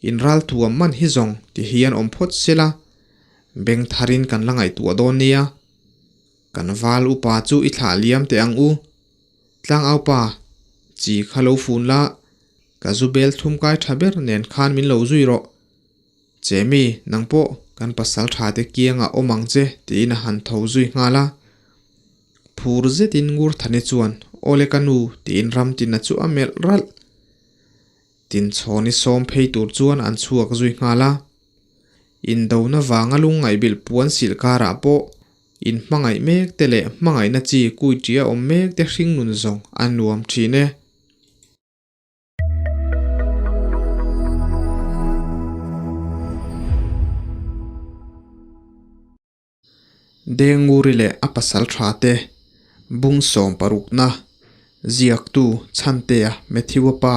In ralthuam man hi zawng ti hian awm phawt sela, beng tharin kan la ngaihtuah dawn nia. Kan val upa chu i thlah liam teh ang u. Tlangaupa, chi kha lo fun la, ka zu bel thum kai tha ber nen khan min lo zui rawh. Chemi, nang pawh kan pasal tha te kiangah awm ang che tiin a han tho zui nghal a. Phur zetin Ngurthani chuan, Awle ka nu tiin Ramtina chu a melh ralh. Tinchhawni sawm phei tur chuan an chhuak zui nghal a. Indona vanga lungngaihbilh puan silh karah pawh in hmangaih mek te leh hmangaihna chi kui tia awm mek te hringnun zawng a nuam thin e. Denguri leh a pasal tha te bung sawm parukna ziaktu Chhantea Matthew-a pa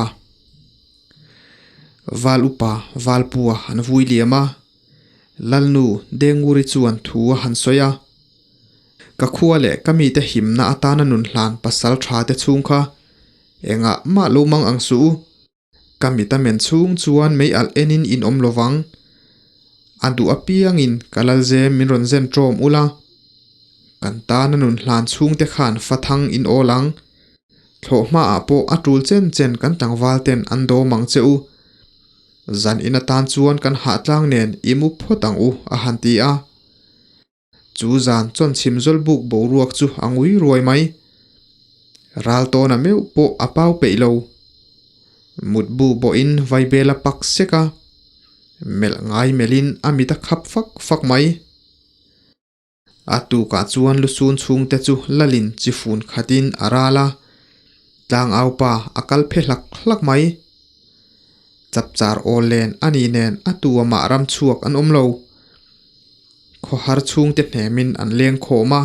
Val upa Valpua an vui liam a, Lalnu Denguri chuan thu a han sawi a, Ka khua leh ka mite himna atana nun hlan pasal tha te chhung kha engah mah lo mang ang suh u. Ka mit a men chhung chuan mei alh enin in awm lo vang. A duh apiangin ka lal zem min rawn zen ṭawm ula. Kan tana nun hlan chhungte khan fa thang in awl ang. Thlawh hmaah pawh a ṭul chen chen kan tlangval ten an dawm ang che u. Zan in atan chuan kan hahtlang nen i mu phawt ang u a han ti a. Chu zan chuan chhim zawl buk boruak chu a ngui ruai mai. Ral tawna meuh pawh a pau peih lo. Mutbu bawhin vaibel a pak sek a, melh ngai melhin a mit a khap fak fak mai. A tukah chuan lusun chhungte chu lalin chi fun khatin a ral a, tlangaupa a kal phe hlak hlak mai. Chapchar awl len a ni nen a tu amah ram chhuak an awm lo. Khawhar chhungte hnemin an leng khawm a,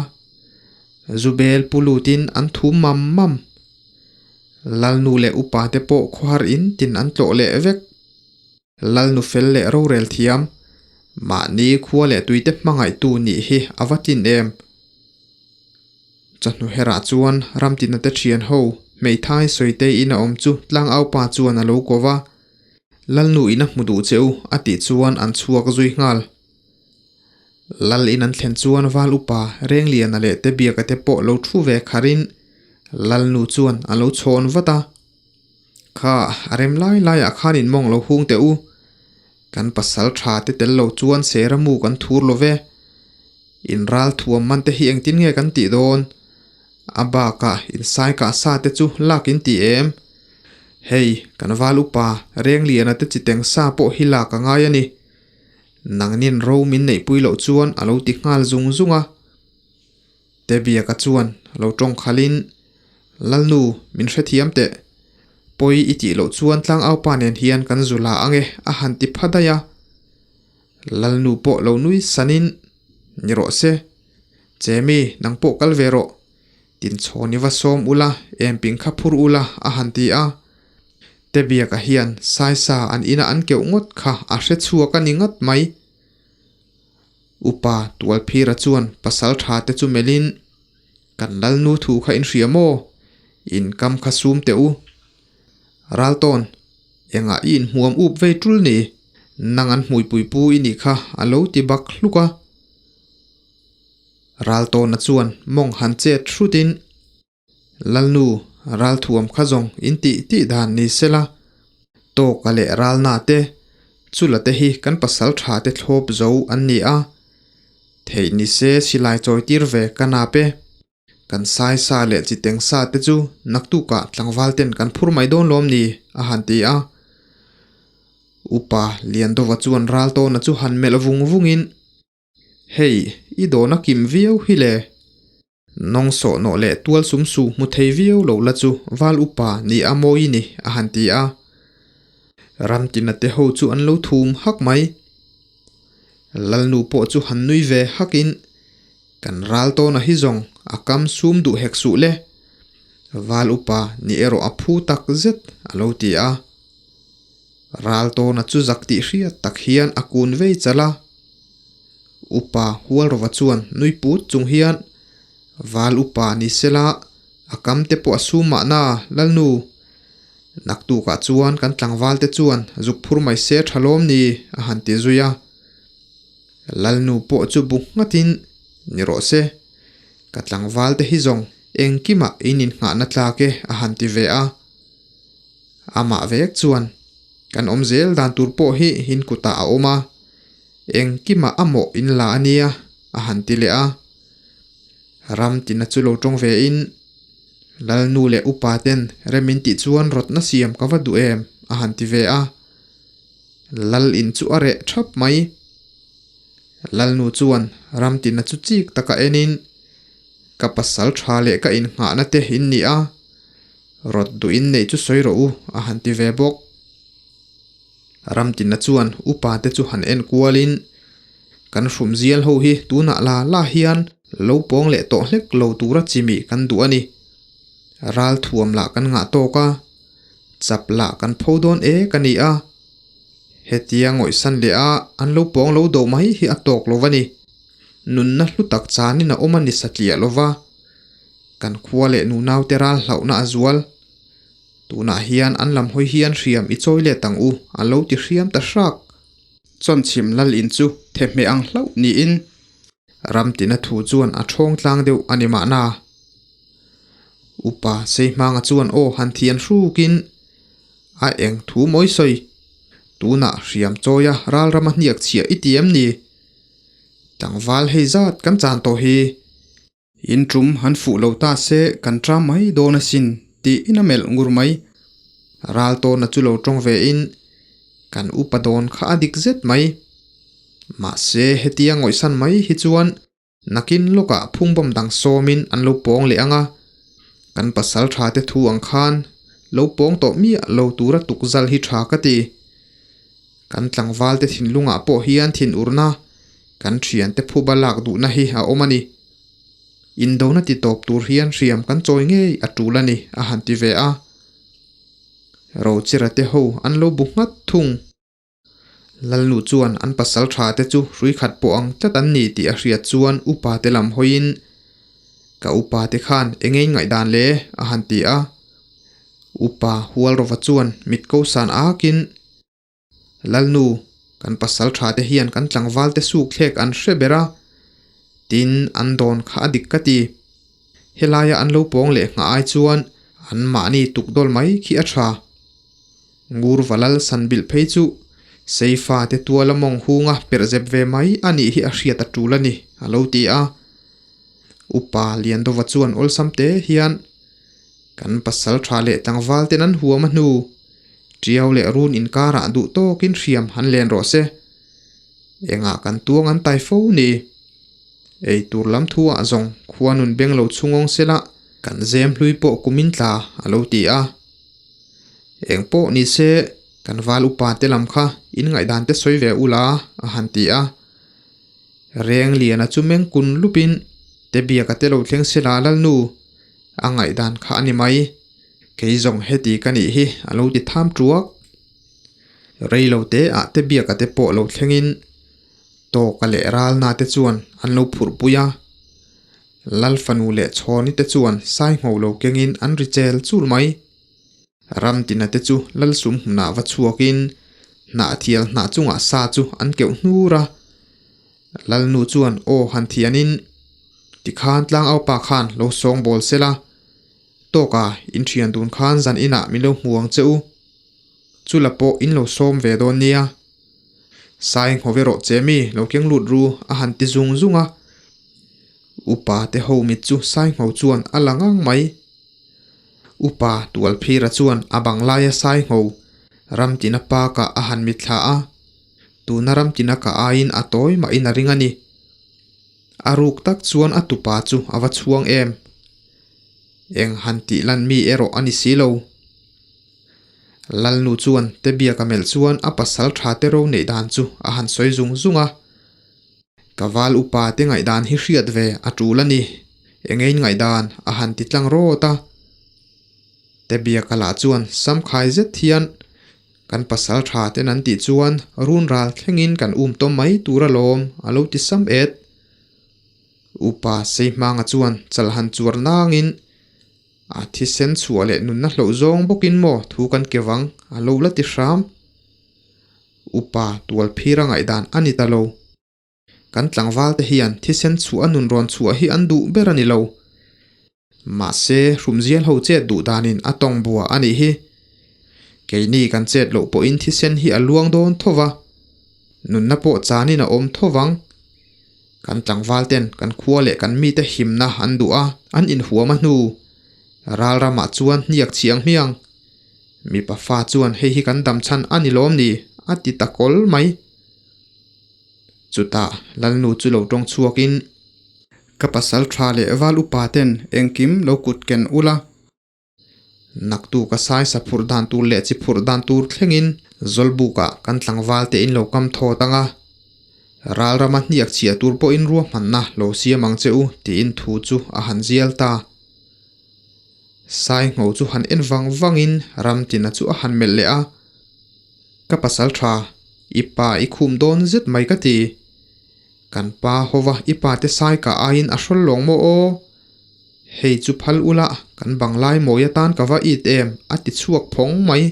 Zubel pu lutin an thum mam mam. Lalnu leh upa te pawh khawhar in tin an tlawh leh vek. Lalnu fel leh rorel thiam, mahni khua leh tuite hmangaihtu nih hi a va tlin em? Chawhnu herah chuan Ramtina te thian ho hmeithai sawitei in a awm chu tlangaupa chuan a lo ko va, Lalnu in a hmu duh che u a tih chuan an chhuak zui nghal. Lal in an thlen chuan Val upa Rengliana leh Tebiaka te pawh lo thu ve kharin Lalnu chuan a lo chhawn vat a. Kha a rem lai laiah khan in mawng lo hung teh u. Kan pasal tha te tel lo chuan sera mu kan thur lo ve. In ral thuam man te hi engtin nge kan tih dawn? A bakah in sai kah sa te chu lak in ti em? Hei, kan val upa Rengliana te chi teng sa pawh hi lak a ngai a ni. Nangnin ro min neihpui loh chuan a lo ti nghal zung zung a. Tebiaka chuan lo tawng khalhin, Lalnu, min hrethiam teh. Pawi i tih loh chuan tlangaupa nen hian kan zu la ang e, a han ti pha daih a. Lalnu pawh lo nui sanin, Ni rawh se. Chemi, nang pawh kal ve rawh. Tinchhawn i va sawm ula, emping kha phur ula, a han ti a. Tebiaka hian Saisa an ina an keuh ngawt kha a hre chhuak a ni ngat mai. Upa Tualphira chuan pasal tha te chu melhin, Kan Lalnu thu kha in hria maw? In kam kha sum teh u. Raltawn, engah i inhmuam up vei tul ni? Nang an hmuipui pu i nih kha a lo ti bak hluk a. Raltawna chuan mawng han chet hrutin, Lalnu, ralthuam kha zawng in tih tih dan ni sela, Tawka leh Ralna te, Chula te hi kan pasal tha te thlawp zo an ni a, theih ni se silai chawi tir ve ka nap e. Kan sai sa leh chiteng sa te chu naktukah tlangval ten kan phur mai dawn lawm ni, a han ti a. Upa Liandova chuan Raltawna chu han melh vung vungin, Hei, i dawn a kim viau hi le. Nawng sawh nawh leh tual sum su hmu thei viau lo la chu val upa ni a mawi ni, a han ti a. Ramtina te ho chu an lo thum hak mai. Lalnu pawh chu han nui ve hakin, Kan ral tawna hi zawng a kam sum duh hek suh le. Val upa ni erawh a phu tak zet, a lo ti a. Ral tawna chu zak tih hriat tak hian a kun vei chal a. Upa Hualrova chuan nui put chung hian, Val upa ni sela, a kam te pawh a sum mahna, Lalnu. Naktukah chuan kan tlangval te chuan zuk phur mai se tha lawm ni a han ti zui a. Lalnu pawh chu bu nghatin ni rawh se, ka tlangval te hi zawng engkimah in innghahna tlak e a han ti ve a. Amah vek chuan kan awm zel dan tur pawh hi in kutah a awm a, engkimah a mawh in la a nia a han ti leh a. Ram tina chu lo tawng ve in Lalnu leh upa ten rem in tih chuan rawtna siam ka va duh em a han ti ve a. Lal in chu a reh thap mai. Lalnu chuan ram tina chu chik taka en in ka pasal tha leh ka innghahna te in ni a, rawt duh in neih chu sawi rawh u a han ti ve bawk. Ramtina chuan upa te chu han en kualin, Kan hrum zial ho hi tunah la la hian lo pawng leh tawh hlek lo tura chimih kan duh a ni. Ral thuam lah kan ngah tawk a, chap lah kan pho dawn ek a ni a. Hetia ngawihsan leh a an lo pawng lo do mai hi a tawk lo va ni. Nunna hlu tak chanin a awm a ni satliah lo va. Kan khua leh nunaute ral hlauhna a zual. Tunah hian an lam hawi hian hriam i chawi let ang u, a lo ti hriam ta hrak. Chawnchhim lal in chu thehmeh ang hlauh niin Ramtina thu chuan a thawng tlang deuh a ni mahna. Upa Seihmanga chuan aw han thian hrukin a eng thu mawi sawi. Tunah hriam chawia ral rama hniak chhiah i ti em ni? Tlangval hei zat kan chan tawh hi. In tum han fuh lo ta se kan tram mai dawn asin tiin a melh ngur mai. Ral tawna chu lo tawng ve in kan upa dawn kha a dik zet mai. Mahse hetia ngawihsan mai hi chuan nakin lawkah phungbawm dang sawmin an lo pawng leh ang a, kan pasal tha te thu ang khan lo pawng tawh miah lo tura tukzal hi tha ka ti. Kan tlangvalte thinlungah pawh hian thinurna, kan thiante phuba lak duhna hi a awm a ni. Indona ti tawp tur hian hriam kan chawi ngei a tul a ni, a han ti ve a. Rochira te ho an lo bu nghat thung. Lalnu chuan an pasal tha te chu hrui khat pawh ang tlat an ni tih a hriat chuan upa te lam hawiin, Ka upa te khan eng ngei ngaihdan le? a han ti a. Upa Hualrova chuan mit ko san akin, Lalnu, kan pasal tha te hian kan tlangval te suk thlek an hre ber a, tin an dawn kha a dik ka ti. Helaia an lo pawng leh nghah ai chuan an mahni tuk dawl mai khi a tha. Ngur Valal san bilh phei chu Seifa te tuala mawng hunga perh zep ve mai a nih hi a hriat a tul a ni, a lo ti a. Upa Liandova chuan awlsam te hian kan pasal tha leh tlangval ten an huam a hnu. Tiau leh run inkarah duh tawkin hriam han len rawh se. Engah kan tuang an tai fo ni. Ei tur lam thu ah zawng khua nun beng lo chhungawng sela kan zem hlui pawh kumin tla a lo ti a. Eng pawh ni se kan val upa te lam kha in ngaihdan te sawi ve ula a han ti a. Reng liana chu meng kun lupin te biaka te lo thleng sela lalnu a ngaihdan kha a ni mai. Kei zawng heti ka nih hi a lo ti tham tuak. Rei lo te ah te biaka te pawh lo thlengin Tawka leh Ralna te chuan an lo phurh pui a. Lal fanu leh Chhawni te chuan Saingho lo kengin an ri chel chul mai. Ramtina te chu Lal sum hmunah va chhuakin Hnahthial hnah chungah sa chu an keuh hnur a. Lalnu chuan aw han thianin tikhan tlangaupa khan lo sawngbawl sela. Tawk a, in thian dun khan zan inah min lo hmu ang che u. Chula pawh in lo sawm ve dawn nia. Sai ngho ve rawh che mi lo keng lut ru a han ti zung zung a. Upa te ho mit chu sai ngho chuan a la ngang mai. Upa Tualphira chuan a bang laia sai ngho Ramtina pa kah a han mitthla a. Tuna Ramtina kah aiin a tawi mahin a ring a ni. A ruk tak chuan a tupa chu a va chhuang em. Eng han tih lan mi erawh a ni si lo. Lalnu chuan Tebiaka melh chuan a pasal tha te ro neih dan chu a han sawi zung zung a. Ka val upa te ngaihdan hi hriat ve a tul a ni, engein ngaihdan a han ti tlang rawt a. Tebiaka lah chuan samkhai zet hian kan pasal tha ten an tih chuan run ral thlengin kan um tawm mai tur alawm a lo ti sam et. Upa Seihmanga chuan chalhan chuar nangin. A thisen chhuah leh nunna hloh zawng bawkin maw thu kan ke vang a lo la ti hram. Upa tual phir a ngaihdan a ni ta lo. Kan tlangval te hian thisen chhuah a nun rawn chhuah hi an duh ber a ni lo. Mahse, hrumzial ho chet duh danin a tawng bua a nih hi. Keini kan chet loh pawhin thisen hi a luang dawn tho va, nunna pawh chanin a awm tho vang. Kan tlangval ten kan khua leh kan mite himna an duh a, an inhuam a hnu. Ral ramah chuan hniak chhiang hmiang. Mipa fa chuan hei hi kan dam chhan a ni lawm ni? a ti ta kawl mai. Chutah Lalnu chu lo tawng chhuakin, Ka pasal tha leh val upa ten engkim lo kut ken ula. Naktu ka sai sa phurh dan tur leh chi phurh dan tur thlengin Zawlbukah kan tlangval te in lo kam thawt ang a, ral rama hniak chhiah tur pawhin ruahmanna lo siam ang che u tiin thu chu a han zial ta. Sai ngho chu han en vang vangin Ramtina chu a han melh leh a, Ka pasal tha, i pa i khum dawn zet mai ka ti. Kan pa hova i pa te sai kah aiin a hrawl lawng maw aw? Hei chu phal ula, kan banglai mawi atan ka va it em? a ti chhuak phawng mai.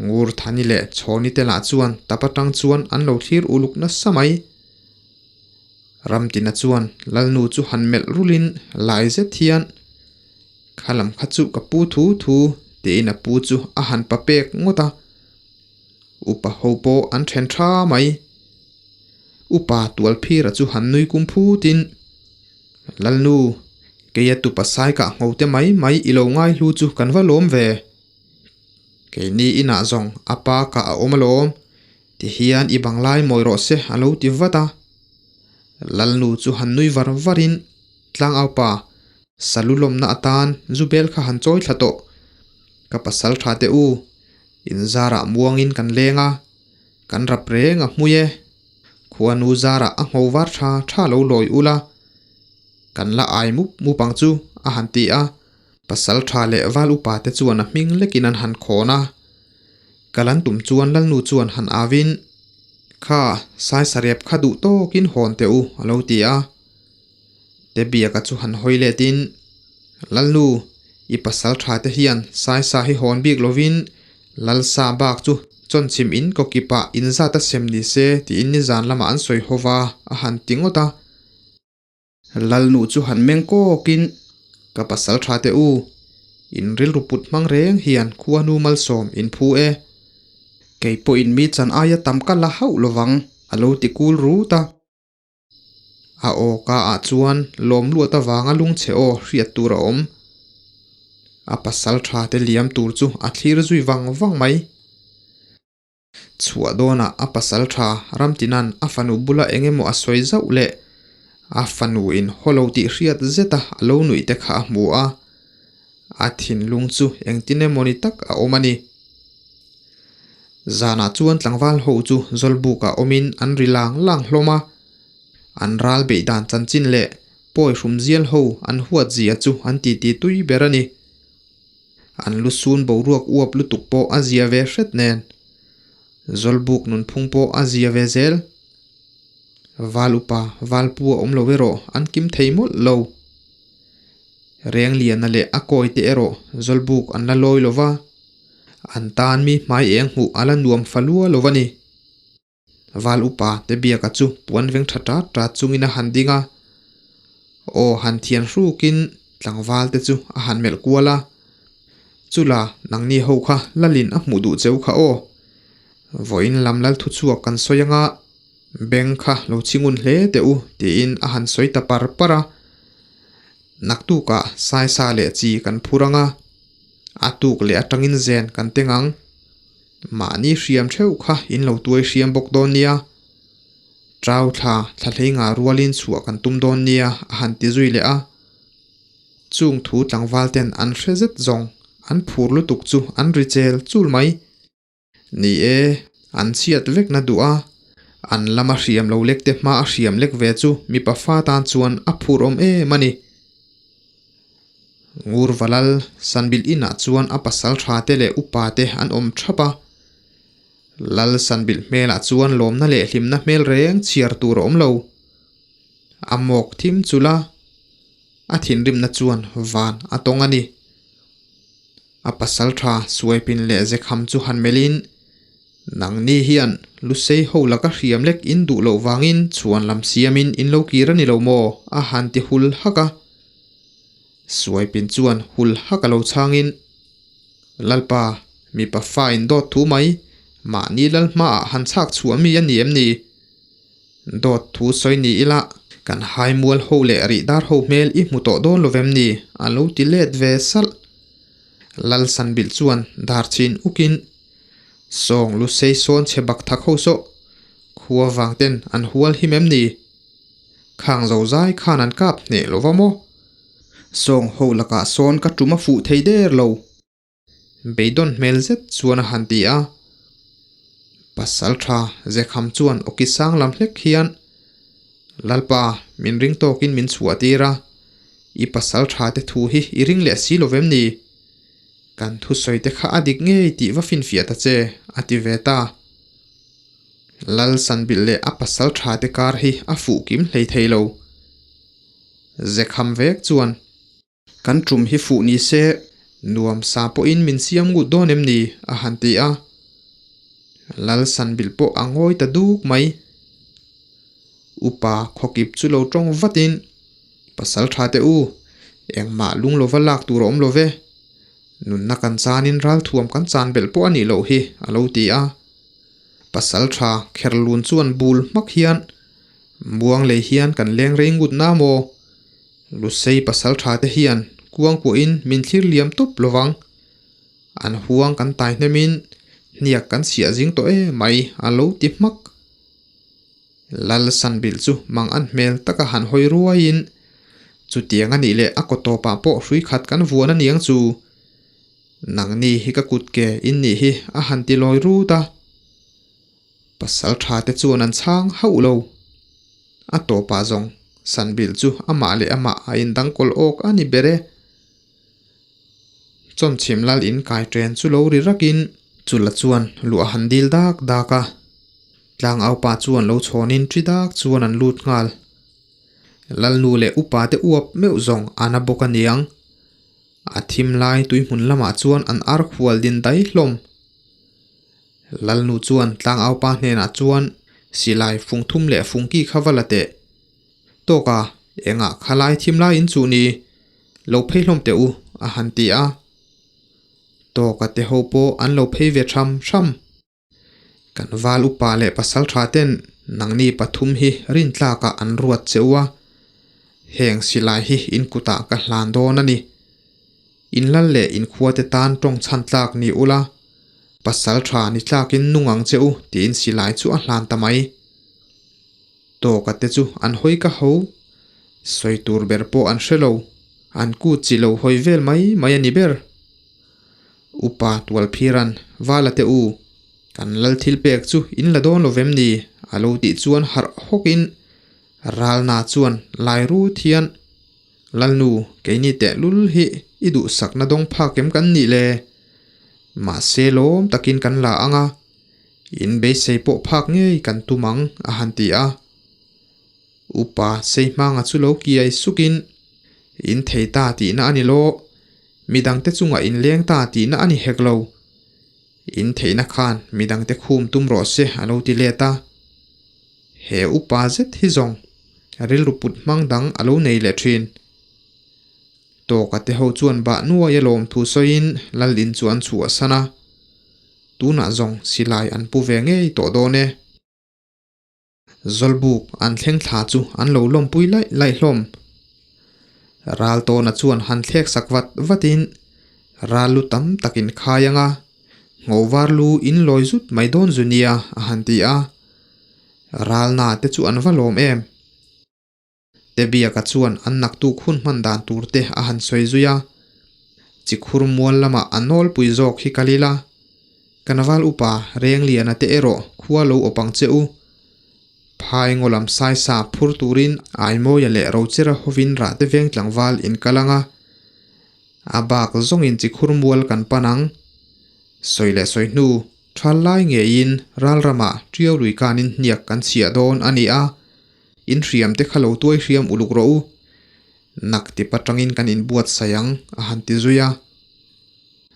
Ngur Thani leh Chhawni te lah chuan tap atang chuan an lo thlir uluk nasa mai. Ramtina chuan Lalnu chu han melh rulin lai zet hian, Kha lam kha chu ka pu thu thu, tiin a pu chu a han pa pek ngawt a. Upa ho pawh an then tha mai. Upa Tualphira chu han nui kum phutin, Lalnu, keia tupa sai kah ngho te mai mai i lo ngai hlu chu kan va lawm ve. Keini inah zawng a pa kah a awm alawm, tihian i bang lai mawi rawh se a lo ti vat a. Lalnu chu han nui var varin, Tlangaupa, salu lawmna atan zu bel kha han chawi thla tawh. Ka pasal tha teh u, inzarah muangin kan leng a. Kan rap reng a hmui e. Khuanu zarah a ngho var tha tha lo lawi ula, kan la ai mup mup ang chu, a han ti a. Pasal tha leh val upa te chuan a hming lekin an han khawn a. Kal an tum chuan Lalnu chuan han avin, Kha, saisarep kha duh tawkin hawn teh u, a lo ti a. Tebiaka chu han hawi letin, Lalnu, i pasal tha te hian saisa hi hawn bik lovin Lalsa bak chu chawnchhim in kawkipah inzat a sem ni se tiin nizan lamah an sawi ho va, a han ti ngawt a. Lalnu chu han meng kawkin, Ka pasal tha te u, in rilru put hmang reng hian khuanu malsawm in phu e. Kei pawhin mi chan aia tam ka la hauh lovang, a lo ti kul rut a. A aw ka ah chuan lawm luat avanga lungchhe aw hriat tur a awm. A pasal tha te liam tur chu a thlir zui vang vang mai. Chhuah dawnah a pasal tha Ramtina'n a fanu bula eng emaw a sawi zauh leh a fanu in haw lo tih hriat zeta a lo nuih te kha a hmu a. A thinlung chu engtin emaw ni tak a awm a ni. Zanah chuan tlangval ho chu Zawlbukah awmin an ri lang lang hlawm a, an ral beih dan chanchin leh pawi hrumzial ho an huat zia chu an titi tui ber a ni. An lu sun boruak uap lutuk pawh a zia ve hret nen Zawlbuk nunphung pawh a zia ve zel. Val upa Valpu a awm lo erawh an kim thei mawlh lo. Rengliana leh a kawi te erawh Zawlbuk an la lawi lo va, an tan mi hmai eng hmuh a la nuam fa lua lo a ni. Val upa te biaka chu puan veng tha tat tat chungin a han ding a, aw han thian hrukin tlangval te chu a han melh kual a, Chula nangni ho kha Lalin a hmuh duh cheu kha aw, vawiin lam lal thuchhuak kan sawi anga, Beng kha lo chingun hle teh u tiin a han sawi ta par par a. Naktukah saisa leh chi kan phur ang a, a tuk leh atangin zen kan teng ang. Mahni hriam theuh kha in lo tuai hriam bawk dawn nia. Trau thla thla hlei nga rualin chhuah kan tum dawn nia a han ti zui leh a. Chung thu tlangval ten an hre zet zawng an phur lutuk chu an ri chel chul mai. Ni e, an chhiat vek na duh a, an lama hriam lo lek te hma a hriam lek ve chu mipa fa tan chuan a phur awm em a ni. Ngur Valal Sanbil inah chuan a pasal tha te leh upa te an awm thap a. Lal Sanbil hmelah chuan lawmna leh hlimna hmel reng chhiar tur a awm lo. A mawk thim chul a. A thinrimna chuan van a tawng a ni. A pasaltha Suaipin leh Zekham chu han melhin, Nangni hian Lusei ho laka hriam lek in duh loh vangin chhuan lam siamin in lo kir a ni lo maw? a han ti hul hak a. Suaipin chuan hul hak a lo chhangin, Lalpa, mipa fa in dawt thu mai, mahni lal hmaah han chhak chhuah mi a ni em ni? Dawt thu sawi ni ila, kan hai mual ho leh rih dar ho hmel i hmu tawh dawn lo vem ni? a lo ti let ve salh. Lal Sanbilh chuan dar chin ukin, Sawng lu sei sawn chhe bak thak ho sawh, khua vang ten an hual him em ni? Khang zo zai khan an kap hneh lo va maw? Sawng ho lakah sawn ka tum a fuh thei der lo. Beidawn hmel zet chuan a han ti a. Pasal tha Zekham chuan awki sang lam hlek hian, Lalpa, min ring tawkin min chhuah tir a, i pasal tha te thu hi i ring leh si lo vem ni? Kan thusawi te kha a dik ngei tih va finfiah ta che, a ti ve ta. Lal Sanbilh leh a pasal tha te kar hi a fuh kim hlei thei lo. Zekham vek chuan. Kan tum hi fuh ni se, nuam sa pawhin min siam ngut dawn em ni? a han ti a. Lal Sanbilh pawh a ngawi ta duk mai. Upa khawkip chu lo tawng vatin, Pasal tha teh u, engmah lung lova lak tur a awm lo ve. Nunna kan chanin ralthuam kan chan belh pawh a nih loh hi, a lo ti a. Pasal tha Kherlun chuan bul hmak hian, Muang lei hian kan leng rei ngut na maw? Lusei pasal tha te hian kuang kuahin min thlir liam tawp lovang. An huang kan tai hnemin hniak kan chhiah zing tawh e mai a lo ti hmak. Lal Sanbilh chu mang an hmel taka han hawi ruaiin chutiang a nih leh a kaw tawpah pawh hrui khat kan vuan a niang chu. Nangni hi ka kut ke in nih hi a han ti lawi rut a. Pasal tha te chuan an chhang hauh lo. A tawpah zawng Sanbilh chu amah leh amah a indang kawl awk a ni ber e. Chawnchhim lal in kai ṭen chu lo ri rakin chula chuan luah han dil dak dak a. Tlangaupa chuan lo chhawnin ṭi dak chuan an lut nghal. Lalnu leh upa te uap meuh zawng an a bawk a niang. A thim lai tuihmun lamah chuan an ar khual din dai hlawm. Lalnu chuan tlangaupa hnenah chuan silai fung thum leh fung ki kha va la teh. Tawk a, engah khalai thim lai in chuh ni? Lo phei hlawm teh u, a han ti a. Tawk a te ho pawh an lo phei ve tham tham. Kan val upa leh pasal tha ten nangni pathum hi rintlakah an ruat che u a, heng silai hi in kutah ka hlan dawn a ni. In lal leh in khuate tan tawng chhan tlak ni ula, pasal tha ni tlakin nung ang che u tiin silai chu a hlan ta mai. Tawka te chu an hawi ka ho, sawi tur ber pawh an hre lo, an kut chi lo hawi vel mai mai a ni ber. Upa Tualphiran, Vala te u, kan lal thil pek chu in la dawn lo vem ni? a lo tih chuan harh hawkin Ralna chuan lai rut hian, Lalnu, keini tehlul hi i duhsakna dawng phak em kan nih le? Mahse lawm takin kan la ang a, in beisei pawh phak ngei kan tum ang, a han ti a. Upa Seihmanga chu lo kiai sukin, In thei ta tihna a ni lo, midangte chungah in leng ta tihna a ni hek lo. In theihna khan midangte khum tum rawh se, a lo ti let a. He upa zet hi zawng rilru put hmang dang a lo nei leh thin. Tawka te ho chuan bah nuai a lawm thu sawiin Lal in chu an chhuah san a, tunah zawng silai an pu ve ngei tawh dawn e. Zawlbuk an thleng thla chu an lo lawmpui laih laih hlawm. Ral tawna chuan han thlek sak vat vatin ral lu tam tak in khai ang a, ngho var lu in lawi zut mai dawn zu nia a han ti a. Ralna te chu an va lawm em? Tebiaka chuan an naktuk hun hman dan tur te a han sawi zui a. Chikhur mual lamah a nawlpui zawk hi kal ila, Kanaval upa Rengliana te erawh khua lo awp ang che u. Phai ngaw lam saisa phur turin Aimawia leh Rochera hovin rah te veng tlangval in kal ang a. A bak zawngin Chikhur mual kan pan ang. Sawi leh sawi hnu. Thal lai ngeiin ral ramah Ṭiau lui kanin hniak kan chhiah dawn a ni a, in hriam te kha lo tuai hriam uluk rawh u. Nak tip atangin kan inbuatsaih ang, a han ti zui a.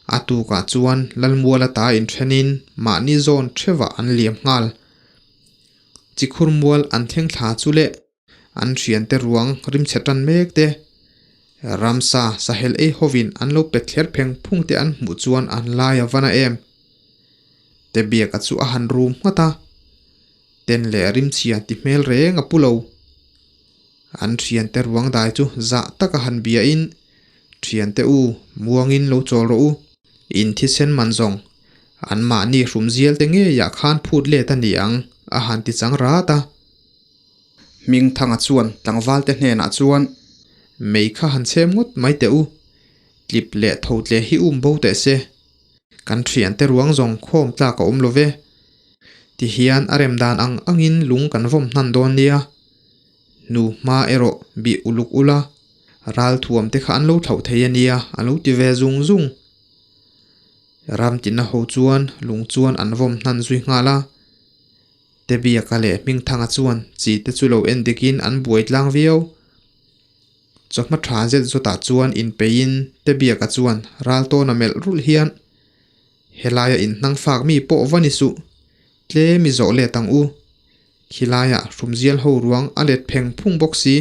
A tukah chuan Lalmuala ta inthenin mahni zawn theuhah an liam nghal. Chikhur mual an thleng thla chu leh an thiante ruang rimchhe tan mek te, ramsa sahel ei hovin an lo pet thler pheng phung te an hmuh chuan an lai a va na em. Tebiaka chu a han rum nghat a, ten leh rimchhia ti hmel reng a pu lo. An thiante ruang dai chu zah taka han biain, Thiante u, muangin lo chawl rawh u. In thisen man zawng, anmahni hrumzial te ngeiah khan phut let a ni ang, a han ti chang rat a. Hmingthanga chuan tlangvalte hnenah chuan, Mei kha han chhem ngawt mai teh u, tlip leh tho tle hi um bo teh se. Kan thiante ruang zawng khawm tlak a awm lo ve. Tihian a rem dan ang angin lung kan vawm hnan dawn nia. Hnu hma erawh bih uluk ula, ral thuam te kha an lo thlauh thei a nia a lo ti ve zung zung. Ram tina ho chuan lung chuan an vawm hnan zui nghal a. Tebiaka leh Hmingthanga chuan chi te chu lo en dikin an buai tlang viau. Chawhma tha zet zawtah chuan inpeiin Tebiaka chuan ral tawna melh rulh hian, Helaia inhnang fak mi pawh va ni suh, tlem i zawh let ang u. Khilaiah hrumzial ho ruang a let pheng phung bawk si.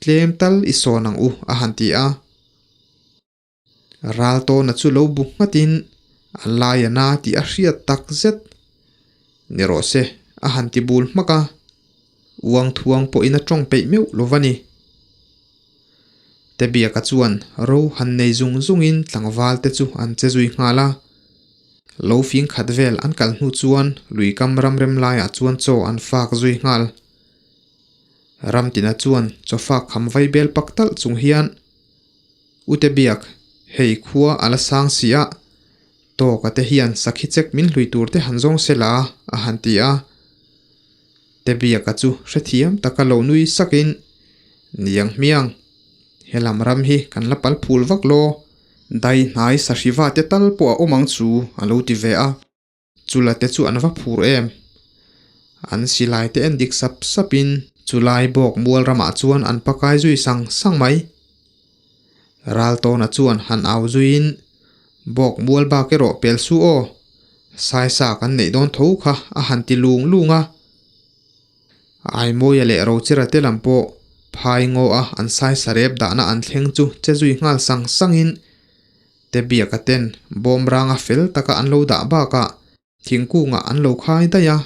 Tlem tal i sawn ang u, a han ti a. Ral tawna chu lo bu nghatin a lai a na tih a hriat tak zet. Ni rawh se, a han ti bul hmak a. Uang thuang pawhin a tawng peih meuh lo va ni. Tebiaka chuan ro han nei zung zungin tlangval te chu an che zui nghal a. Lo fing khat vel an kal hnu chuan luikam ramrem laiah chuan chaw an fak zui nghal. Ramtina chuan chaw fak kham vai bel pak talh chung hian Ute biak, hei khua a la sang si a, tawka te hian sakhi chek min hlui tur te han zawng se la, a han ti a. Te biaka chu hrethiam taka lo nui sakin, Niang hmiang, helam ram hi kan la pal phul vak law, dai hnai sahriva te tal pawh a awm ang chu, a lo ti ve a. Chula te chu an va phur em? An silai te en dik sap sapin chulai bawk mual ramah chuan an pakai zui sang sang mai. Raltawna chuan han au zuiin, Bawk mual bak erawh pel su aw, saisa kan neih dawn tho kha a han ti lung lung a. Aimawia leh Rochera te lam pawh phai ngaw a an saisa rep dahna an thleng chu che zui nghal sang sangin, Te biaka ten bawm ranga fel taka an lo dah bakah thingkungah an lo khai daih a,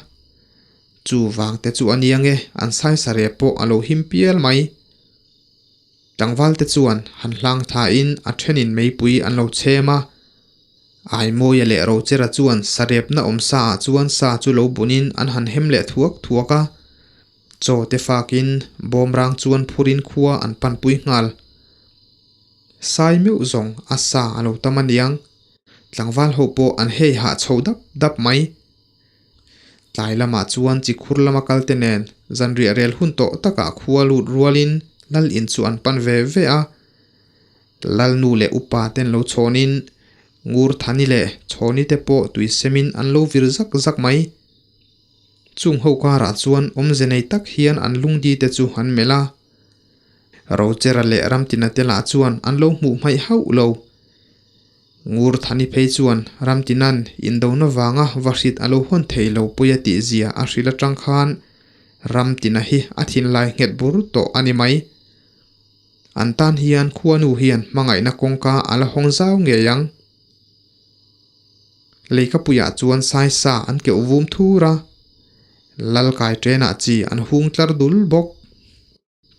chu vang te chu a nia nge an saisa rep pawh a lo him pial mai. Tlangval te chuan han hlang thain a thenin meipui an lo chhem a, Aimawia leh Rochera chuan sarepna awm sa ah chuan sa chu lo bunin an han hem leh thuak thuak a, chaw te fakin bawm rang chuan phurin khua an panpui nghal. Sai meuh zawng a sa a lo tam aniang. Tlangval ho pawh an hei hah chho dap dap mai. Tlai lamah chuan chikhur lama kal te nen zanriah rel hun tawh takah khua lut rualin lal in chu an pan ve ve a. Lal nu leh upa ten lo chhawnin Ngur Thani leh Chhawni te pawh tui semin an lo vir zak zak mai. Chung ho karah chuan awmze nei tak hian an lungdi te chu an melh a. Rochera leh Ramtina te lah chuan an lo hmuh hmaih hauh lo. Ngur Thani phei chuan Ramtina'n indona vanga va hrit a lo hawn thei lo pawi a tih zia a hrilh atang khan Ramtina hi a thinlai nghet bur tawh a ni mai. An tan hian khuanu hian hmangaihna kawngka a la hawng zau ngei ang. Leikapuiah chuan saisa an keuh vum thur a, Lalkai ṭenah chi an hung tlar dul bawk.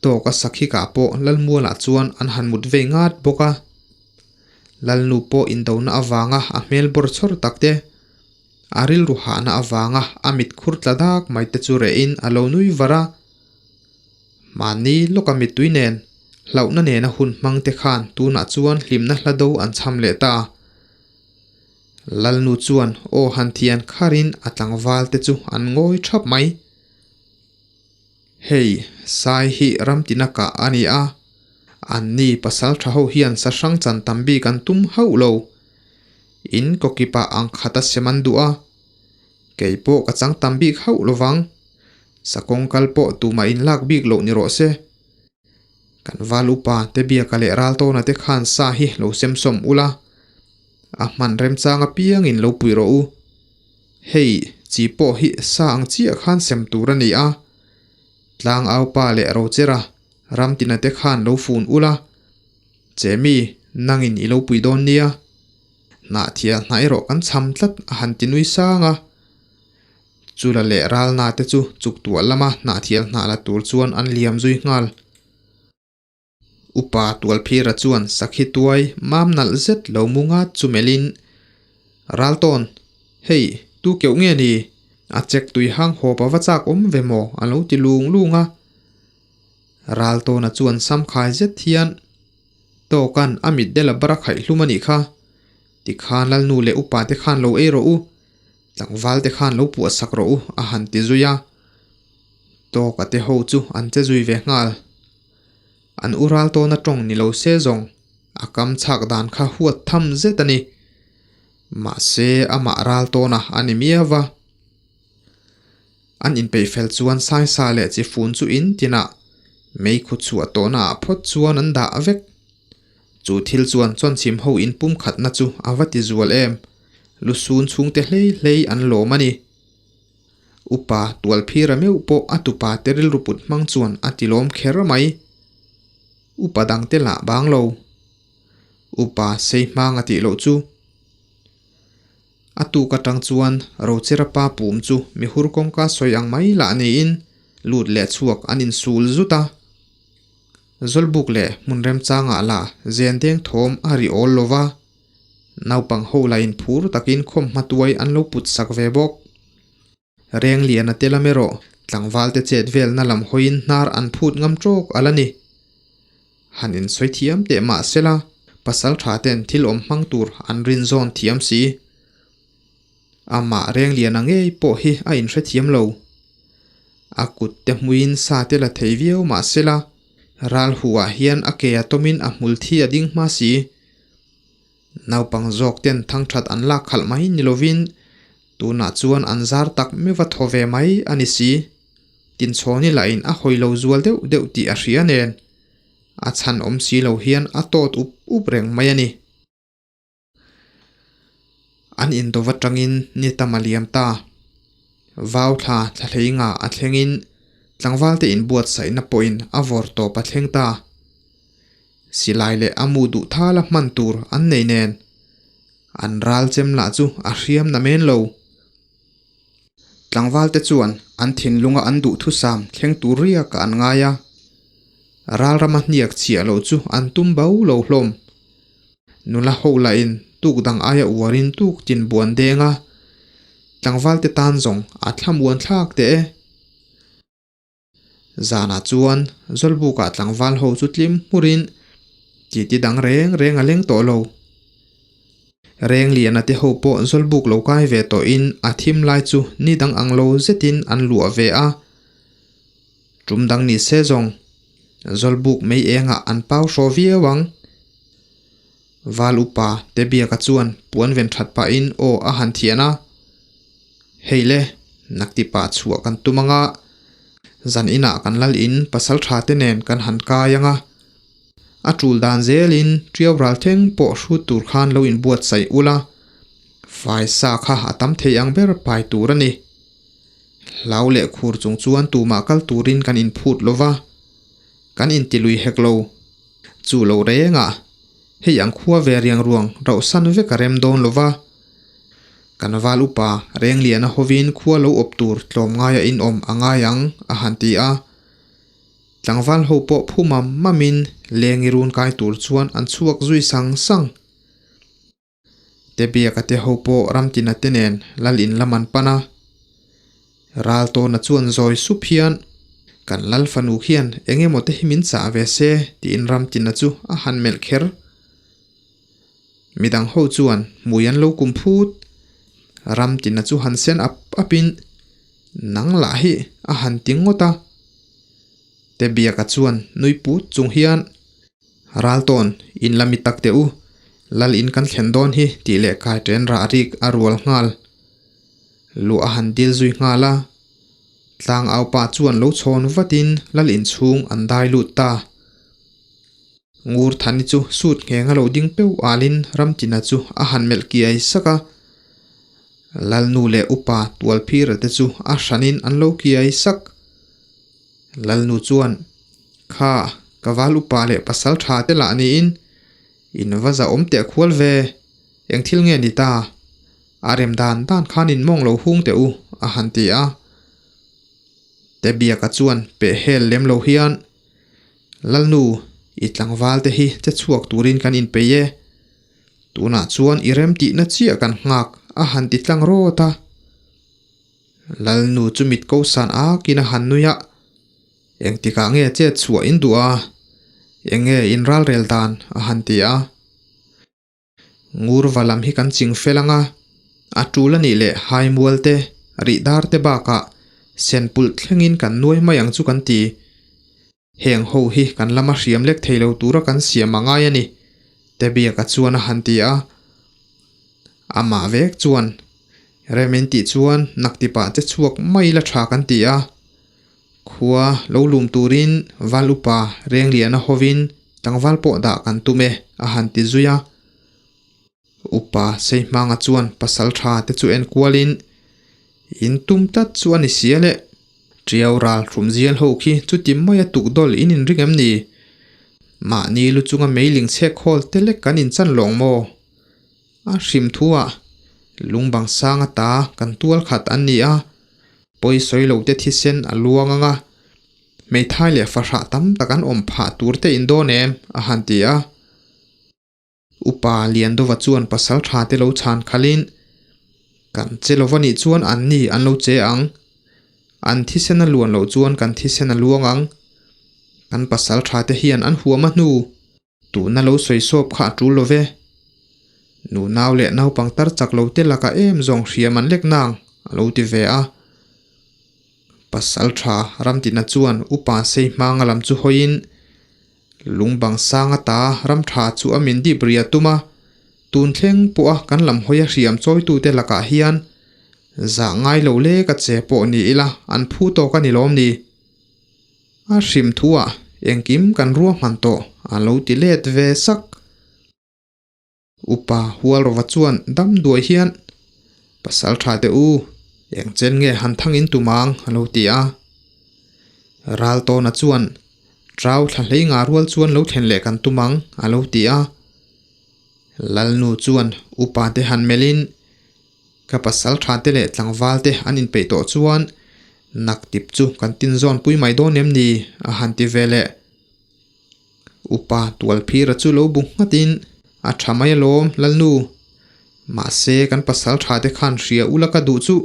Tawk a sakhikah pawh Lalmualah chuan an han mut vei ngat bawk a. Lalnu pawh indona avanga a hmel bawr chhawr tak te, a rilru hahna avanga a mit khur tla dak mai te chu rehin a lo nui var a. Mahni lawka mittui nen, hlauhna nena hun hmang te khan tunah chuan hlimna hla do an cham leh ta. Lalnu chuan aw han thian kharin a tlangval te chu an ngawi thap mai. Hei, Sai hi ramtina kah a ni a, anni pasal tha ho hian sa hrang chan tam bik an tum hauh lo. In kawkipah ang khat a sem an duh a, kei pawh ka chang tam bik hauh lovang. Sa kawng kal pawh tumah in lak bik loh ni rawh se. Kan val upa te biaka leh ral tawna te khan sa hi lo sem sawm ula, a hman remchang apiangin lo pui rawh u. Hei, chi pawh hi sa ang chiah khan sem tur a ni a. Tlang aupa leh Rochera ramtina te khan lo fun ula, Chemi, nangin i lo pui dawn nia. Hnahthial hna erawh kan cham tlat a han ti nui sang a. Chula leh ralna te chu chuk tuah lama hnahthial hnah la tur chuan an liam zui nghal. Upa Tualphira chuan sakhi tuai mam nalh zet lo mu ngat chu melhin, Raltawn, hei, tu keuh nge ni? A chek tui hang hawp a va chak awm ve maw? a lo ti lung lung a. Raltawna chuan samkhai zet hian, Tawkan a mit dela bar a khaih hlum a nih kha. Tikhan Lalnu leh upa te khan lo ei rawh u. Tlangval te khan lo puah sak rawh u a han ti zui a. Tawka te ho chu an che zui ve nghal. An u ral tawna tawng ni lo se zawng a kam chhak dan kha huat tham zet a ni. Mahse amah ral tawna a ni miau va. An inpeih fel chuan saisa leh chi fun chu in tinah meikhu chhuah tawhna ah phawt chuan an dah vek. Chu thil chuan chawnchhim ho in pumkhatna chu a va ti zual em? Lusun chhungte hlei hlei an lawm a ni. Upa Tualphira meuh pawh a tupa te rilru put hmang chuan a ti lawm kher mai. Upa dangte lah bang lo. Upa sei hmang a tih loh chu. A tuk atang chuan Rochera pa pum chu mihur kawngka sawi ang mai lah niin lut leh chhuak an insul zut a. Zawlbuk leh hmun remchangah lah zen deng thawm a ri awl lo va, naupang ho lah in phur takin khawmhma tuai an lo put sak ve bawk. Reng lian a tel am erawh tlangval te chet velna lam hawiin hnar an phut ngam tawk a la ni. Han insawi thiam teh mah sela pasal tha ten thil awm hmang tur an rin zawn thiam si. Amah reng lian a ngei pawh hi a inhrethiam lo. A kut te hmuiin sa te la thei viau mah sela, ral huah hian a ke a tawmin a hmul thi a ding hma si. Naupang zawk ten thangthat an lak khalh mai ni lovin tunah chuan an zar tak meuh va thaw ve mai a ni si. Tinchhawni lahin a hawi lo zual deuh deuh tih a hria nen, a chhan awm si lo hian a tawt up up reng mai a ni. An indawh atangin ni tam a liam ta. Vau thla thlahlei nga a thlengin tlangvalte inbuatsaihna pawhin a vawr tawp a thleng ta. Silai leh a mu duh thala hman tur an nei nen an ral chem lah chu a hriam na men lo. Tlangvalte chuan an thinlunga an duhthusam thleng tur riakah an ngai a, ral rama hniak chhiah loh chu an tum bo lo hlawm. Nula ho lahin tuk dang aia uarin tuk tin buan deng a, tlangvalte tan zawng a thlamuan thlak teh e. Zanah chuan Zawlbukah tlangval ho chu tlim hmurin titi dang reng reng a leng tawh lo. Rengliana te ho pawh Zawlbuk lo kai ve tawhin a thim lai chu ni dang ang lo zetin an luah ve a. Tum dang ni se zawng Zawlbuk mei engah an pau hraw viau ang. Val upa te biaka chuan puan ven that pahin aw a han thian a. Hei le, naktipa chhuah kan tum anga, zan inah kan lal in pasal tha te nen kan han kai anga. A tul dan zelin Tiau ral thleng pawh hrut tur khan lo inbuatsaih ula, fai sa kha a tam thei ang ber pai tur a ni. Hlau leh khur chung chuan tumah kal turin kan inphut lova, kan intilui hek lo. Chu lo rengah, hei ang khua ve riang ruang rauhsan vek a rem dawn lova, Kan val upa Rengliana hovin khua lo awp tur tlawmngaia inawm a ngai ang, a han ti a. Tlangval ho pawh phu mam mamin lengi run kai tur chuan an chhuak zui sang sang. Tebiaka te ho pawh Ramtina te nen lal in lam an pan a. Raltawna chuan zawi sup hian, Kan lal fanu khian eng emaw te hi min chah ve se, tiin Ramtina chu a han melh kher. Midang ho chuan hmui an lo kum phut. Ramtina chu han sen ap apin, Nang lah hi a han ti ngawt a. Tebiaka chuan nui put chung hian, Raltawn, in la mi tak teh u, lal in kan thlen dawn hi tih leh kai ṭen rah rik a rual nghal. Luh a han dil zui nghal a. Tlangau pa chuan lo chhawn vatin lal inchhung an dai lut ta. Ngurthani chu suit nghenga lo ding peu alin Ramtina chu a han melh kiai sak a. Lalnu leh upa Tualphira te chu a hranin an lo kiai sak. Lalnu chuan, Kha, ka val upa leh pasal tha te lah niin in va zahawm teh khual ve, eng thil nge ni ta? A rem dan dan khan in mawng lo hung teh u, a han ti a. Tebiaka chuan peh hel lem lo hian, Lalnu, i tlangval te hi che chhuak turin kan inpeih e. Tunah chuan i rem tihna chiah kan nghak, a han ti tlang rawt a. Lalnu chu mit ko san akin a han nui a, Engtikah nge chet chhuah in duh a? Eng nge in ralrel dan? a han ti a. Ngurva lam hi kan ching fel ang a, a tul a nih leh haimual te, rih dar te bakah senpulh thlengin kan nuai mai ang chu kan ti. Heng ho hi kan lama hriam lek thei lo tura kan siam a ngai a ni, Tebiaka chuan a han ti a. Amah vek chuan, Rem in tih chuan naktipah che chhuak mai la tha kan ti a. Khua lo lum turin val upa Rengliana hovin tlangval pawh dah kan tum e, a han ti zui a. Upa Seihmanga chuan pasal tha te chu en kualin, In tum tlat chu a ni sia le. Tiau ral hrum zial ho khi chuti maia tukdawl in inring em ni? Mahni lu chunga meiling chhek hawl te lek kan inchan lawng maw? A hrim thuah lungbang sang ata kan tual khat an ni a, pawi sawi lo te thisen a luang ang a, hmeithai leh fahrah tam tak an awm phah tur te in dawn em? a han ti a. Upa Liandova chuan pasal tha te lo chhan khalin, Kan che lova nih chuan an ni an lo che ang. An thisen a luan loh chuan kan thisen a luang ang. Kan pasal tha te hian an huam a hnu. Tuna lo sawi sawp kha a tul lo ve. Nu nau leh naupang tar chak lo te lakah em zawng hriam an lek nang, a lo ti ve a. Pasal tha Ramtina chuan upa sei hmanga lam chu hawiin Lungbang sang ata ram tha chu a min dip ria tum a, tun thleng pawha kan lam hawia hriam chawitute lakah hian zah ngai lo lek a che pawh ni ila an phu tawk a ni lawm ni? A hrim thuah engkim kan ruahman tawh a lo ti let ve sak. Upa Hualrova chuan dam duai hian, Pasal tha teh u, eng chen nge han thang in tum ang? a lo ti a. Raltawna chuan, Trau thla hlei nga rual chuan lo thlen leh kan tum ang, a lo ti a. Lalnu chuan upa te han melhin, Ka pasal tha te leh tlangval te an inpeih tawh chuan naktip chu kan tinzawn pui mai dawn em ni? a han ti ve leh. Upa Tualphira chu lo bu nghatin, A tha mai alawm, Lalnu. Mahse, kan pasal tha te khan hria ula ka duh chu.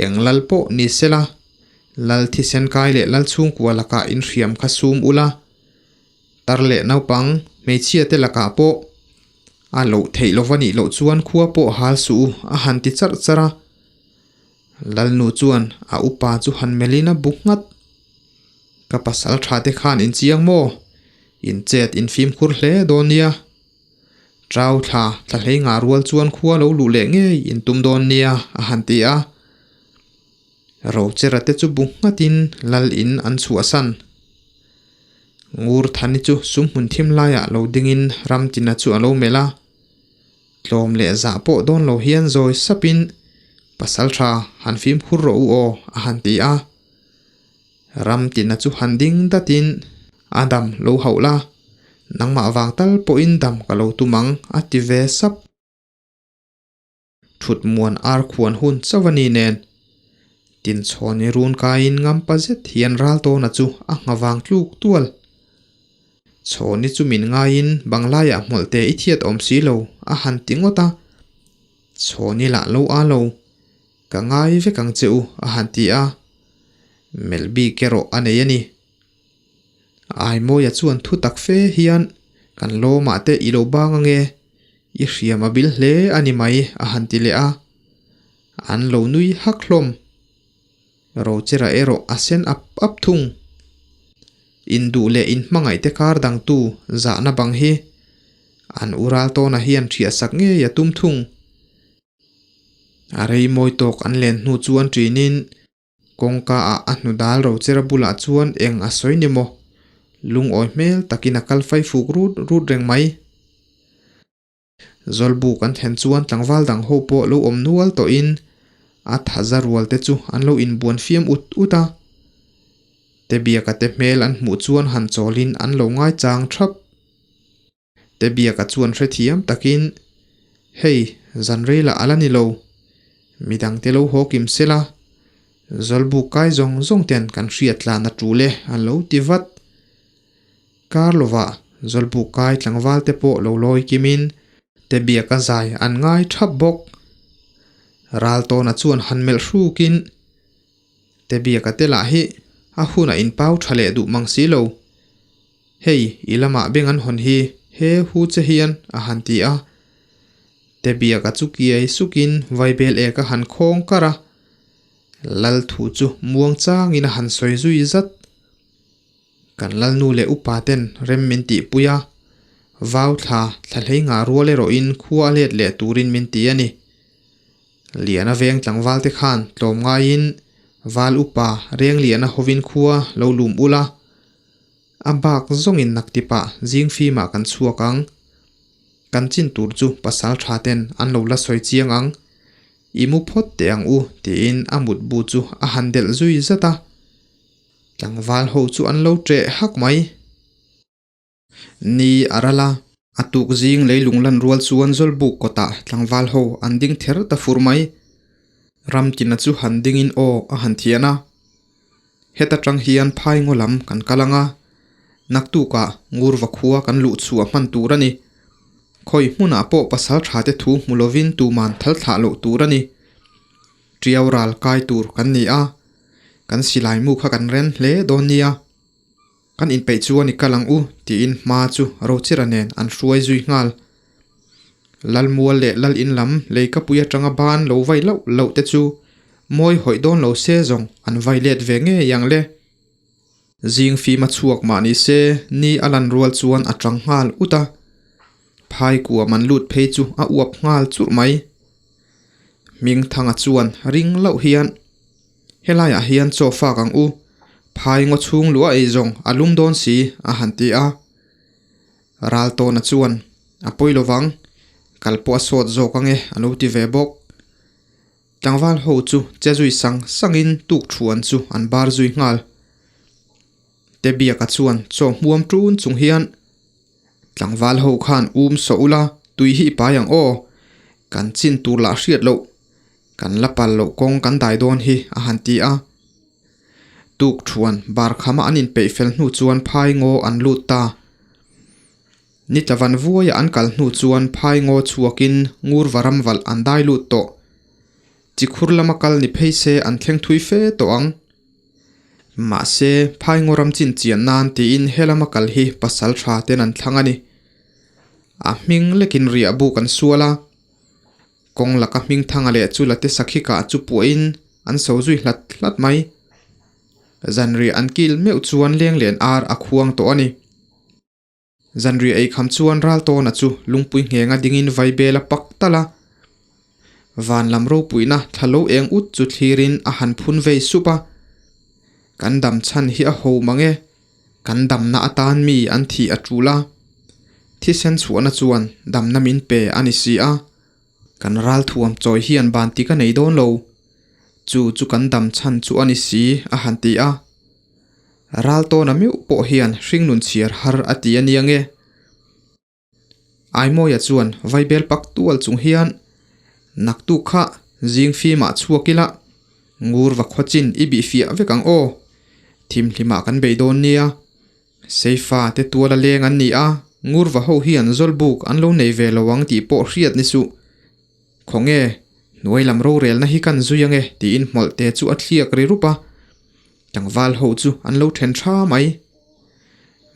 Eng lal pawh ni sela, Lal thisen kai leh Lal chhungkua lakah inhriam kha sum ula. Tar leh naupang, hmeichhia te lakah pawh a loh theih lova nih loh chuan khua pawh hal suh u, a han ti charh charh a. Lalnu chuan a upa chu han melhin a bu nghat. Ka pasal tha te khan in chiang maw? In chet in fimkhur hle dawn nia. Trau thla thla hlei ngah rual chuan khua lo luh leh ngei in tum dawn nia, a han ti a. Rochera te chu bu nghatin lal in an chhuahsan. Ngurthani chu sumhmun thim laiah lo dingin Ramtina chu a lo melh a. Tlawm leh zah pawh dawn lo hian zawi sapin, Pasal tha, han fimkhur rawh u aw, a han ti a. Ram tina chu han ding datin, A dam lo hauh la, nangmah vang tal pawhin dam ka lo tum ang, a ti ve sap. Thut muan ar khuan hun chauh a ni nen. Tinchhawni run kaiin ngampa zet hian Raltawna chu a nghavang tluk tual. Chhawni chu min ngaiin banglaiah hmawlhte i thiat awm si lo, a han ti ngawt a. Chhawni lah lo a lo, ka ngai vek ang che u, a han ti a. Melh bik erawh a nei a ni. Aimawia chuan thu tak fe hian, Kan lawmah te i lo bang ange, i hriam a bil hle a ni mai, a han ti leh a. An lo nui hak hlawm. Rochera erawh a sen ap ap thung. Induh leh inhmangaih te kar dangtu zahna bang hi an u Raltawna hian ṭhiahsak ngei a tum thung. A rei mawi tawk an len hnu chuan ṭinin kawngka ah a hnu dal Rochera bulah chuan eng a sawi ni maw? Lungawi hmel takin a kal fai fuk rut rut reng mai. Zawlbuk an thlen chuan tlangval dang ho pawh lo awm nual tawhin a thaza rual te chu an lo inbuan fiam ut ut a. Tebiaka te hmel an hmuh chuan han chawlin an lo ngaichang thap. Tebiaka chuan hrethiam takin, Hei, zan rei lah a la ni lo. Midang te lo haw kim sela, Zawlbuk kai zawng zawng ten kan hriat tlan a tul e an lo ti vat. Kar lovah Zawlbuk kai tlangval te pawh lo lawi kimin Tebiaka zai an ngai thap bawk. Raltawna chuan han melh hrukin, Tebiaka te lah hi a hunah inpau tha leh duh mang si lo. Hei, i lamah beng an hawn hi he hu che hian a han ti a. Tebiaka chu kiai sukin vaibel ek a han khawng kar a. Lal thu chu muang changin a han sawi zui zat. Kan lalnu leh upa ten rem min tihpui a, vau thla thla hlei ngah rual erawhin khua a let leh turin min ti a ni. Liana veng tlangval te khan tlawm ngaiin val upa Rengliana hovin khua lo lum ul a, a bak zawngin naktipah zing fimah kan chhuak ang. Kan chin tur chu pasal tha ten an lo la sawi chiang ang. I mu phawt teh ang u tiin a mutbu chu a han delh zui zat a. Tlangval ho chu an lo ṭeh hak mai. Ni a ral a, a tuk zing leilung lan rual chuan Zawlbuk kawtah tlangval ho an ding ther ta fur mai. Ramtina chu han dingin aw a han thian a. Heta tang hian phai ngaw lam kan kal ang a, naktukah Ngurva khua kan luh chhuah hman tur a ni. Khawi hmunah pawh pasal tha te thu hmu lovin tuman thal thlah loh tur a ni. Tiau ral kai tur kan ni a, kan silai mu kha kan ren hle dawn nia. Kan inpeih chuan i kal ang u tiin hma chu Rochira nen an hruai zui nghal. Lalmual leh Lal in lam leikapui atanga ban lo vai loh loh te chu mawi hawih dawn lo se zawng an vai let ve ngei ang le. Zing fim a chhuak mah ni se ni a lan rual chuan a tang nghal ut a. Phai kuam an lut phei chu a uap nghal churh mai. Hmingthanga chuan ring loh hian Helaiah hian chaw fak ang u, phai ngaw chhung luah ei zawng a lum dawn si a han ti a. Raltawna chuan a pawi lovang, kal pawh a sawt zawk ange a lo ti ve bawk. Tlangval ho chu che zui sang sangin tuk thuan chu an bar zui nghal. Tebiaka chuan chaw hmuam tun chung hian Tlangval ho khan um sawh ula tui hi i pai ang aw, kan chin tur lah hriat loh, kan la pal loh kawng kan dai dawn hi a han ti a. Tuk thuan bar khama an inpeih fel hnu chuan phai ngaw an lut ta. Ni tlavan vuaia an kal hnu chuan phai ngaw chhuakin ngurva ram valh an dai lut tawh. Chikhur lama kal ni phei se an thleng thui fe tawh ang. Mahse, phai ngaw ram chin chian nan tiin he lama kal hi pasal tha ten an thlang a ni. A hming lekin riah buk an sual a. Kawng laka hming thanga leh chu late sakhi kah chu puahin an so zui hlat hlat mai. Zanriah an kil meuh chuan leng len ar a khuang tawh a ni. Zanriah ei kham chuan Raltawna chu lungpui nghenga dingin vaibel a pak talh a. Van lam ropuina thla lo eng ut chu thlirin a han phun vei sup a. Kan dam chhan hi a ho mang e, kan damna atan mi an thih a tul a. Thisen chhuahna chuan damna min pe a ni si a. Kan ralthuam chawi hian ban ti ka nei dawn lo. Chu chu kan dam chhan chu a ni si a han ti a. Raltawna meuh pawh hian hringnun chhiar har a ti a nia nge? Aimawia chuan vaibel pak tual chung hian, Naktuk kha zing fimah chhuak ila, ngur va khaw chin i bih fiah vek ang aw. Thimhlimah kan bei dawn nia. Seifa te tuala leng an ni a, ngur va ho hian zawlbuk an lo nei ve lo ang tih pawh hriat ni suh. Khawnge, hnuai lam rorelna hi kan zui ange tiin hmawlhte chu a thliak ri rup a. Tlangval ho chu an lo then tha mai.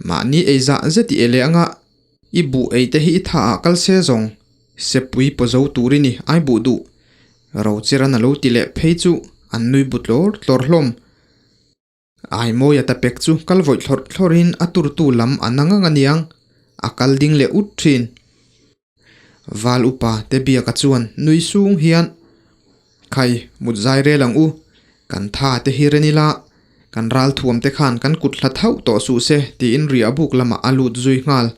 Mahni ei zah zet i ele anga i buh ei te hi i tha ah kal se zawng sepui paw zo tur i ni ai buh duh. Rocheran a lo ti leh phei chu an nui bu tlawr tlawr hlawm. Ai mawi a ta pek chu kal vawih thlawrh thlawrh in a turtu lam a na ngang aniang a kal ding leh ut thin. Val upa te biaka chuan nui sung hian, Khai, mut zai rel ang u, kan tha te hi ren ila, Kan ralthuam te khan kan kut hla thauh tawh suh se tiin riah buk lamah a lut zui nghal.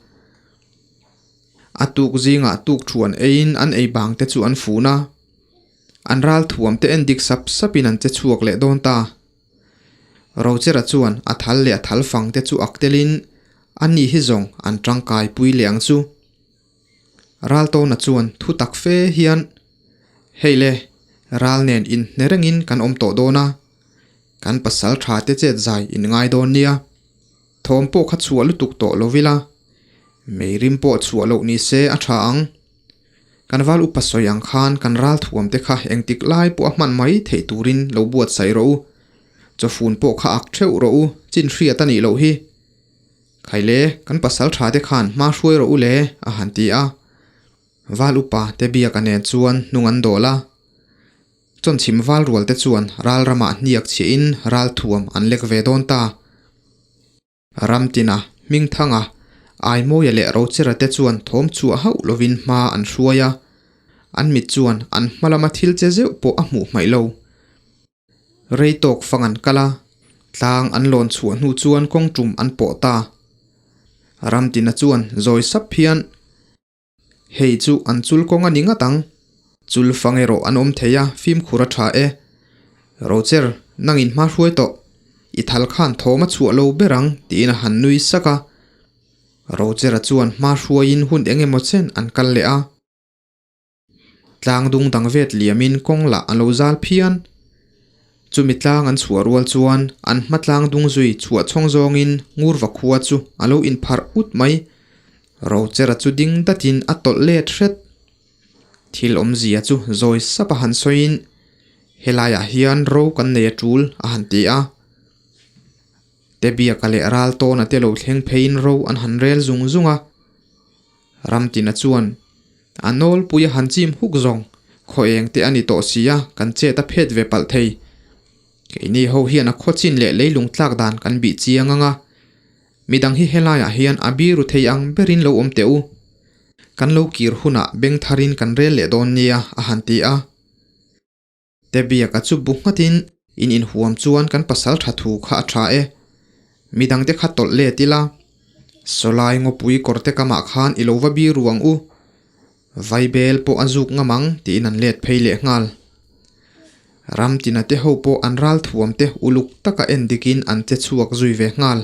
A tuk zingah tuk thuan eiin an ei bang te chu an fun a. An ralthuam te en dik sap sapin an che chhuak leh dawn ta. Rochera chuan a thal leh a thal fang te chu ak telin a ni hi zawng an tangkai pui leh ang chu. Raltawna chuan thu tak fe hian, Hei le, ral nen inhne rengin kan awm tawh dawn a, kan pasal tha te chet zai in ngai dawn nia. Thawm pawh kha chhuah lutuk tawh lo ila, meirim pawh chhuah loh ni se a tha ang. Kan val upa sawi ang khan kan ral thuam te kha engtik lai pawh a hman mai theih turin lo buatsaih rawh u. Chawfun pawh kha ak theuh rawh u, chin hriat a nih loh hi. Khaile, kan pasal tha te khan hma hruai rawh u le, a han ti a. Val upa te biak a nen chuan hnung an dawl a. Chawnchhim val rual te chuan ral ramah hniak chhiahin ral thuam an lek ve dawn ta. Ramtina, Hmingthanga, Aimawia leh Rochera te chuan thawm chhuah hauh lovin hma an hruai a. An mit chuan an hma lama thil che zeuh pawh a hmuh hmaih lo. Rei tawk fang an kal a, tlang an lawn chhuah hnu chuan kawng tum an pawh ta. Ramtina chuan zawi sap hian, Hei chu an chul kawng a ni ngat ang. Chul fang erawh an awm thei a, fimkhur a tha e. Rocher, nangin hma hruai tawh. I thal khan thawm a chhuah lo ber ang, tiin a han nui sak a. Rochera chuan hma hruaiin hun eng emaw chen an kal leh a. Tlang dung dang vet liamin kawng lah a lo zal phian. Chumi tlang an chhuah rual chuan an hma tlang dung zui chhuah chhawng zawngin Ngurva khua chu a lo inpharh ut mai. Rochera chu ding datin a tawlh let hret. Thil awmzia chu zawi sap a han sawiin, Helaiah hian ro kan nei a tul a han ti a. Tebiaka leh Raltawna te lo thleng pheiin ro an han rel zung zung a. Ramtina chuan, A nawlpui a han chim huk zawng, khaw eng te a ni tawh si a, kan chet a phet ve palh thei. Keini ho hian a khaw chin leh leilung tlak dan kan bih chiang ang a, midang hi helaiah hian a biru thei ang berin lo awm teh u. Kan lo kir hunah beng tharin kan rel leh dawn nia, a han ti a. Tebiaka chu bu nghatin in inhuam chuan kan pasal tha thu kha a tha e. Midangte kha tawlh let ila. Sawlai ngawpui kawrte kamah khan i lo va bi ru ang u. Vaibel pawh a zuk ngam ang tiin an let phei leh nghal. Ramtina te ho pawh an ral thuam te uluk taka en dikin an che chhuak zui ve nghal.